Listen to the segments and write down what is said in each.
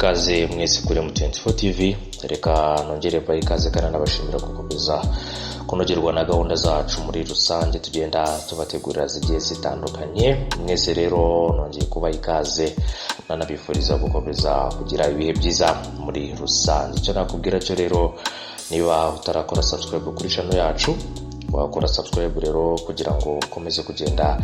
Ikaze mwese kuri M24 TV. Reka nongere mbahe ikaze kandi nabashimira gukomeza kunogerwa na gahunda zacu muri rusange tugenda tubategurira zigiye zitandukanye. Mwese rero nongeye kubaha ikaze, nanabifuriza gukomeza kugira ibihe byiza muri rusange. Icyo nakubwira cyo rero, niba utarakora subscribe kuri channel yacu, wakora subscribe rero kugira ngo ukomeze kugenda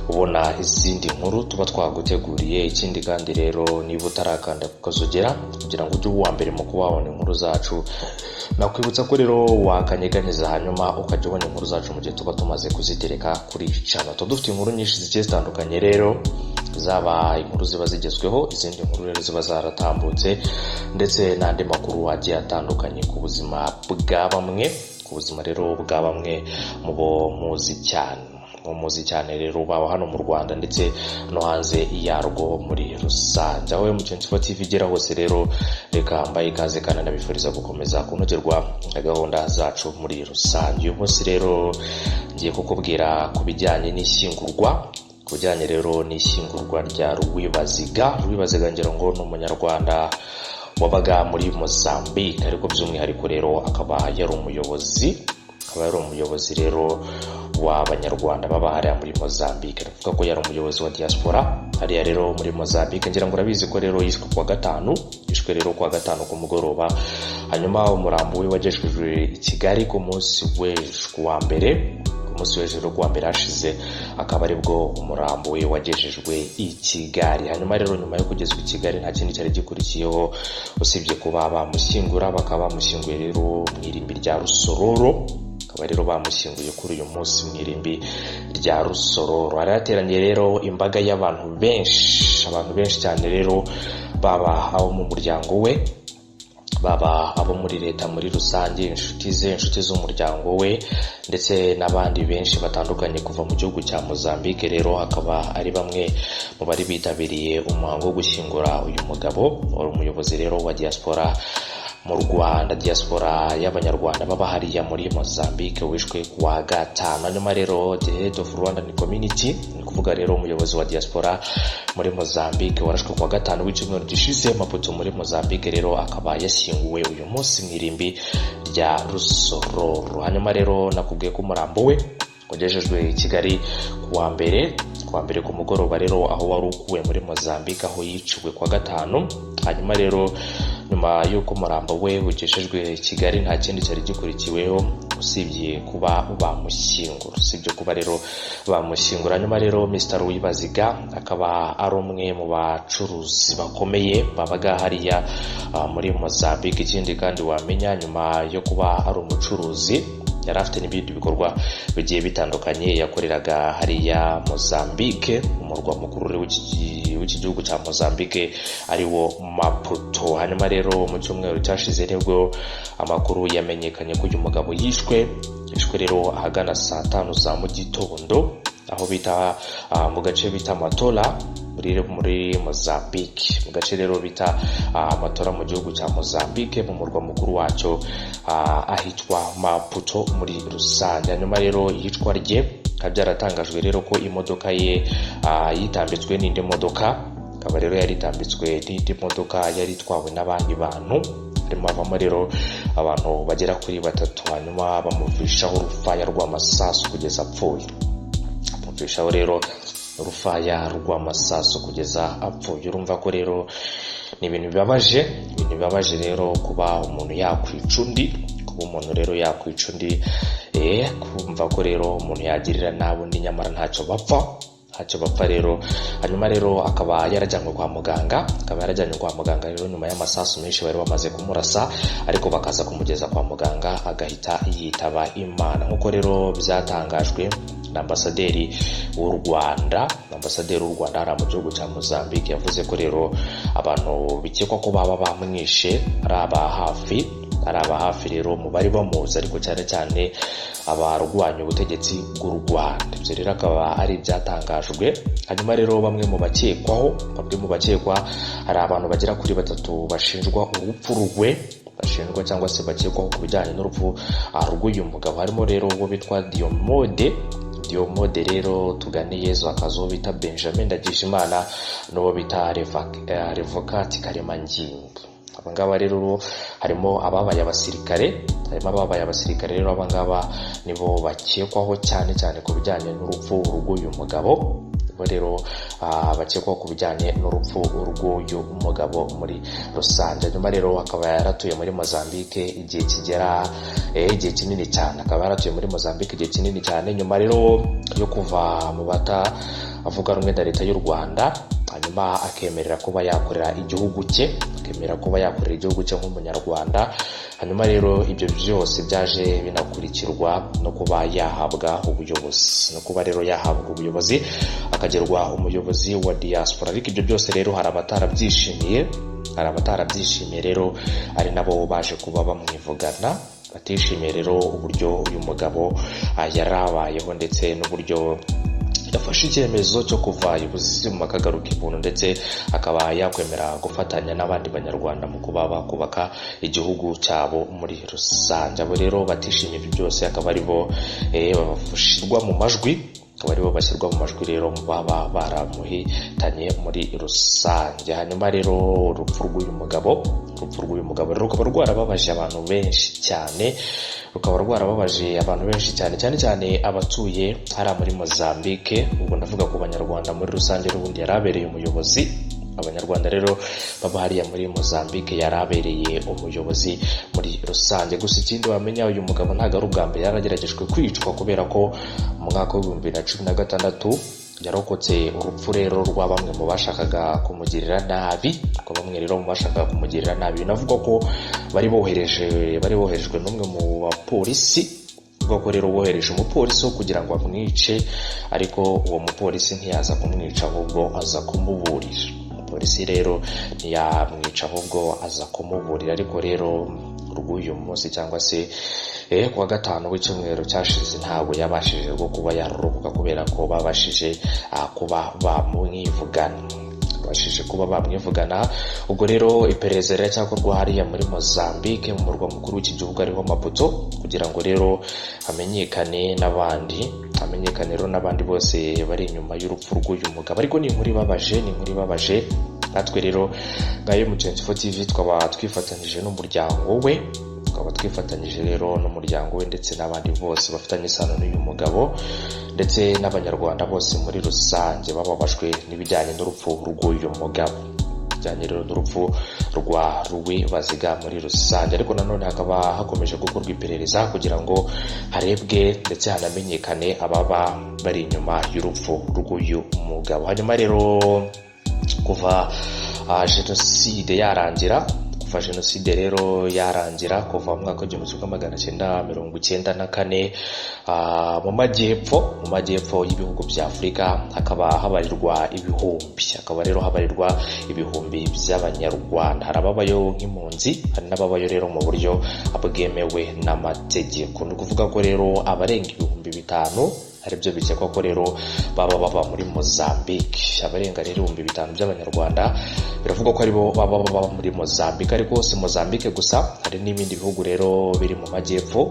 ubona izindi nkuru tuba twaguteguriye. Ikindi kandi rero, niba utarakanda kukazogera kugira ngo ujye uba uwa mbere mu kuba wabona inkuru zacu, nakwibutsa ko rero wakanyeganyeza hanyuma ukajya ubona inkuru zacu mu gihe tuba tumaze kuzitereka kuri channel. Tuba dufite inkuru nyinshi zigiye zitandukanye rero, zaba inkuru ziba zigezweho, izindi nkuru rero ziba zaratambutse, ndetse n'andi makuru agiye atandukanye ku buzima bwa bamwe, ku buzima rero bwa bamwe mu bo muzi cyane, mu muzi cyane rero, baba hano mu Rwanda ndetse no hanze yarwo muri rusange. Aho M24 TV igera hose rero, reka mbaye ikaze kandi nabifuriza gukomeza kunogerwa na gahunda zacu muri rusange. Uyu munsi rero ngiye kukubwira ku bijyanye n'ishyingurwa, ku bijyanye rero n'ishyingurwa rya Rwibaziga. Rwibaziga, ngira ngo ni Umunyarwanda wabaga muri Mozambique, ariko by'umwihariko rero akaba yari umuyobozi rero w'Abanyarwanda baba hariya muri Mozambique. Ndavuga ko yari umuyobozi wa diaspora hariya rero muri Mozambique. Ngira ngo urabizi ko rero yishwe kuwa gatanu, yishwe rero kuwa gatanu ku mugoroba. Hanyuma umurambo we wagejejwe i Kigali ku munsi w'ejo kuwa mbere, ku munsi w'ejo rero kuwa mbere hashize, akaba aribwo umurambo we wagejejwe i Kigali. Hanyuma rero nyuma yo kugezwa i Kigali, nta kindi cyari gikurikiyeho usibye kuba bamushyingura. Bakaba bamushyinguye rero mu irimbi rya Rusororo, bakaba rero bamushyinguye kuri uyu munsi mu irimbi rya Rusororo. Hari hateraniye rero imbaga y'abantu benshi, abantu benshi cyane rero, baba abo mu muryango we, baba abo muri leta muri rusange, inshuti ze, inshuti z'umuryango we, ndetse n'abandi benshi batandukanye kuva mu gihugu cya Mozambique. Rero akaba ari bamwe mu bari bitabiriye umuhango wo gushyingura uyu mugabo wari umuyobozi rero wa diaspora mu Rwanda, diaspora y'Abanyarwanda baba hariya muri Mozambique, wishwe kuwa gatanu. Hanyuma rero the head of Rwandan community, ni kuvuga rero umuyobozi wa diaspora muri Mozambique warashwe kuwa gatanu w'icyumweru gishize Maputo muri Mozambique, rero akaba yashyinguwe uyu munsi mu irimbi rya Rusororo. Hanyuma rero nakubwiye ko umurambo we wagejejwe i Kigali kuwa mbere, kuwa mbere ku mugoroba rero, aho wari ukuwe muri Mozambique aho yiciwe kuwa gatanu. Hanyuma rero nyuma y'uko umurambo we ugejejwe i Kigali, nta kindi cyari gikurikiweho usibye kuba bamushyingura, usibye kuba rero bamushyingura. Hanyuma rero Mr Ruwibaziga akaba ari umwe mu bacuruzi bakomeye babaga hariya muri Mozambique. Ikindi kandi wamenya, nyuma yo kuba ari umucuruzi, yari afite n'ibindi bikorwa bigiye bitandukanye yakoreraga hariya Mozambique, umurwa mukuru w'iki gihugu cya Mozambique ari wo Maputo. Hanyuma rero mu cyumweru cyashize nibwo amakuru yamenyekanye ko uyu mugabo yishwe, yishwe rero ahagana saa 5 za mu gitondo, aho bita mu gace bita Matola muri Mozambique, mu gace rero bita Matola mu gihugu cya Mozambique, mu murwa mukuru wacyo ahitwa Maputo muri rusange. Hanyuma rero iyicwa rye bikaba byaratangajwe rero ko imodoka ye yitambitswe n'indi modoka, akaba rero yari itambitswe n'indi modoka yari itwawe n'abandi bantu, harimo havamo rero abantu bagera kuri batatu, hanyuma bamuvishaho urufaya rw'amasasu kugeza apfuye, bamuvishaho rero urufaya rw'amasasu kugeza apfuye. Urumva ko rero ni ibintu bibabaje, ibintu bibabaje rero kuba umuntu yakwica undi, kuba umuntu rero yakwica undi, kumva ko rero umuntu yagirira nabi undi nyamara ntacyo bapfa, ntacyo bapfa rero. Hanyuma rero akaba yarajyanywe kwa muganga, akaba yarajyanywe kwa muganga rero nyuma y'amasasu menshi bari bamaze kumurasa, ariko bakaza kumugeza kwa muganga agahita yitaba Imana, nk'uko rero byatangajwe na ambasaderi w'u Rwanda. Ambasaderi w'u Rwanda hariya mu gihugu cya Mozambique yavuze ko rero abantu bikekwa ko baba bamwishe ari aba hafi, ari aba hafi rero mu bari bamuzi, ariko cyane cyane abarwanya ubutegetsi bw'u Rwanda. Ibyo rero akaba ari ibyatangajwe. Hanyuma rero bamwe mu bakekwaho, bamwe mu bakekwa, hari abantu bagera kuri batatu bashinjwa urupfu rwe, bashinjwa cyangwa se bakekwaho ku bijyanye n'urupfu rw'uyu mugabo. Harimo rero uwo bitwa Diomode. Diomode rero Tuganeyezu, hakaza uwo bita Benjamin Ndagijimana n'uwo bita Revocate Karemangingo. Aba ngaba rero harimo ababaye abasirikare, harimo ababaye abasirikare. Rero aba ngaba nibo bakekwaho cyane cyane ku bijyanye n'urupfu rw'uyu mugabo. Bo rero bakekwaho ku bijyanye n'urupfu rw'uyu mugabo muri rusange. Nyuma rero akaba yaratuye muri Mozambique igihe kigera igihe kinini cyane, akaba yaratuye muri Mozambique igihe kinini cyane nyuma rero yo kuva mu bata avuga rumwe na leta y'u Rwanda, hanyuma akemerera kuba yakorera igihugu cye, akemera kuba yakorera igihugu cye nk'umunyarwanda. Hanyuma rero ibyo byose byaje binakurikirwa no kuba yahabwa ubuyobozi, no kuba rero yahabwa ubuyobozi, akagerwa umuyobozi wa diaspora. Ariko ibyo byose rero hari abatarabyishimiye, hari abatarabyishimiye rero, ari nabo baje kuba bamwivugana, batishimiye rero uburyo uyu mugabo yarabayeho ndetse n'uburyo yafashe icyemezo cyo kuva ibuzimu akagaruka ibuntu, ndetse akaba yakwemera gufatanya n'abandi banyarwanda mu kuba bakubaka igihugu cyabo muri rusange. Abo rero batishimiye ibyo byose akaba aribo bashyirwa mu majwi, akaba aribo bashyirwa mu majwi rero baba baramuhitanye muri rusange. Hanyuma rero urupfu rw'uyu mugabo, urupfu rw'uyu mugabo rero rukaba rwarababaje abantu benshi cyane, rukaba rwarababaje abantu benshi cyane, cyane cyane abatuye hariya muri Mozambique. Ubwo ndavuga ku banyarwanda muri rusange n'ubundi yari abereye umuyobozi. Abanyarwanda rero baba hariya muri Mozambique yari abereye umuyobozi muri rusange. Gusa ikindi wamenya, uyu mugabo ntabwo ari ubwa mbere yarageragejwe kwicwa, kubera ko mu mwaka wa 2016 yarokotse urupfu rero rwa bamwe mu bashakaga kumugirira nabi, ko bamwe rero mu bashakaga kumugirira nabi binavugwa ko bari boherejwe n'umwe mu bapolisi, avuga ko rero bohereje umupolisi wo kugira ngo amwice, ariko uwo mupolisi ntiyaza kumwica, ahubwo aza kumuburira. Umupolisi rero ntiyamwica, ahubwo aza kumuburira. Ariko rero rw'uyu munsi, cyangwa se kuwa gatanu w'icyumweru cyashize, ntabwo yabashije rwo kuba yaruruka, kubera ko babashije kuba bamwivugana, babashije kuba bamwivugana. Ubwo rero iperereza riracyakorwa hariya muri Mozambique, mu murwa mukuru w'iki gihugu ariho Maputo, kugira ngo rero hamenyekane n'abandi, hamenyekane rero n'abandi bose bari inyuma y'urupfu rw'uyu mugabo. Ariko ni inkuru ibabaje, ni inkuru ibabaje. Natwe rero nka M24 TV twaba twifatanyije n'umuryango we, tukaba twifatanyije rero n'umuryango we ndetse n'abandi bose bafitanye isano n'uyu mugabo, ndetse n'abanyarwanda bose muri rusange bababajwe n'ibijyanye n'urupfu rw'uyu mugabo, bijyanye rero n'urupfu rwa Louis Baziga muri rusange. Ariko nanone hakaba hakomeje gukorwa iperereza kugira ngo harebwe ndetse hanamenyekane ababa bari inyuma y'urupfu rw'uyu mugabo. Hanyuma rero kuva jenoside yarangira, kuva jenoside rero yarangira, kuva mu mwaka wa 1994, mu majyepfo y'ibihugu bya Afurika hakaba habarirwa ibihumbi, hakaba rero habarirwa ibihumbi by'abanyarwanda. Hari ababayo nk'impunzi, hari n'ababayo rero mu buryo bwemewe n'amategeko. Ni ukuvuga ko rero abarenga 5000 aribyo bikekwa ko rero baba baba muri Mozambique. Abarenga rero 5000 by'abanyarwanda biravugwa ko aribo baba baba muri Mozambique. Ariko si Mozambique gusa, hari n'ibindi bihugu rero biri mu majyepfo,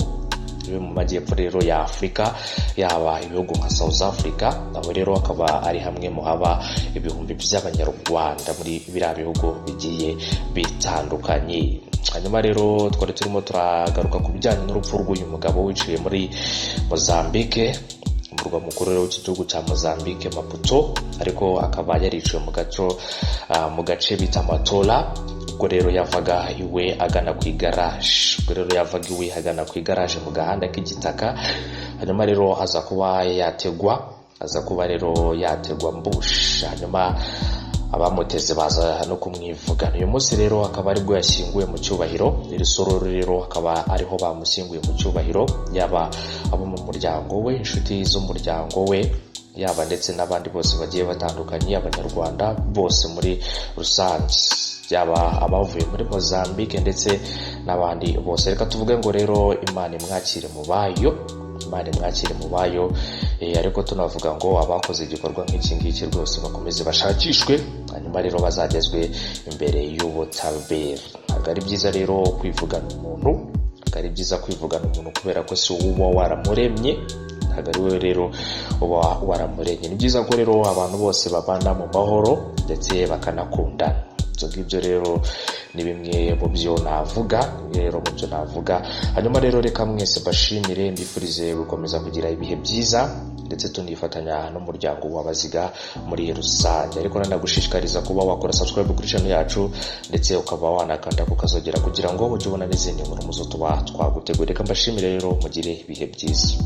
biri mu majyepfo rero ya Afurika, yaba ibihugu nka South Africa. Aho rero akaba ari hamwe mu haba ibihumbi by'abanyarwanda muri biriya bihugu bigiye bitandukanye. Hanyuma rero twari turimo turagaruka ku bijyanye n'urupfu rw'uyu mugabo wiciwe muri Mozambique, umurwa mukuru rero w'iki gihugu cya Mozambique, Maputo, ariko akaba yariciwe mu gace bita Matola, ubwo rero yavaga iwe agana ku igaraje, ubwo rero yavaga iwe agana ku igaraje mu gahanda k'igitaka. Hanyuma rero aza kuba yategwa, aza kuba rero yategwa ambush, hanyuma abamuteze baza no kumwivugana. Uyu munsi rero akaba aribwo yashyinguwe mu cyubahiro. Iri sororo rero akaba ariho bamushyinguye mu cyubahiro, yaba abo mu muryango we, inshuti z'umuryango we, yaba ndetse n'abandi bose bagiye batandukanye, abanyarwanda bose muri rusange, yaba abavuye muri Mozambique ndetse n'abandi bose. Reka tuvuge ngo rero Imana imwakire mu bayo, Imana imwakire mu bayo. Ariko tunavuga ngo abakoze igikorwa nk'iki ngiki rwose bakomeze bashakishwe, hanyuma rero bazagezwe imbere y'ubutabera. Ntabwo ari byiza rero kwivugana umuntu, ntabwo ari byiza kwivugana umuntu, kubera ko si wowe uba waramuremye. Ntabwo ari wowe rero uba waramuremye. Ni byiza ko rero abantu bose babana mu mahoro ndetse bakanakundana. Ibyo ngibyo rero ni bimwe mu byo navuga, bimwe rero mu byo navuga. Hanyuma rero reka mwese mbashimire, mbifurize gukomeza kugira ibihe byiza, ndetse tunifatanya n'umuryango w'Abaziga muri rusange. Ariko nanagushishikariza kuba wakora subscribe kuri channel yacu, ndetse ukaba wanakanda ku kazogera kugira ngo ujye ubona n'izindi nkuru muzo tuba twaguteguriye. Reka mbashimire rero, mugire ibihe byiza.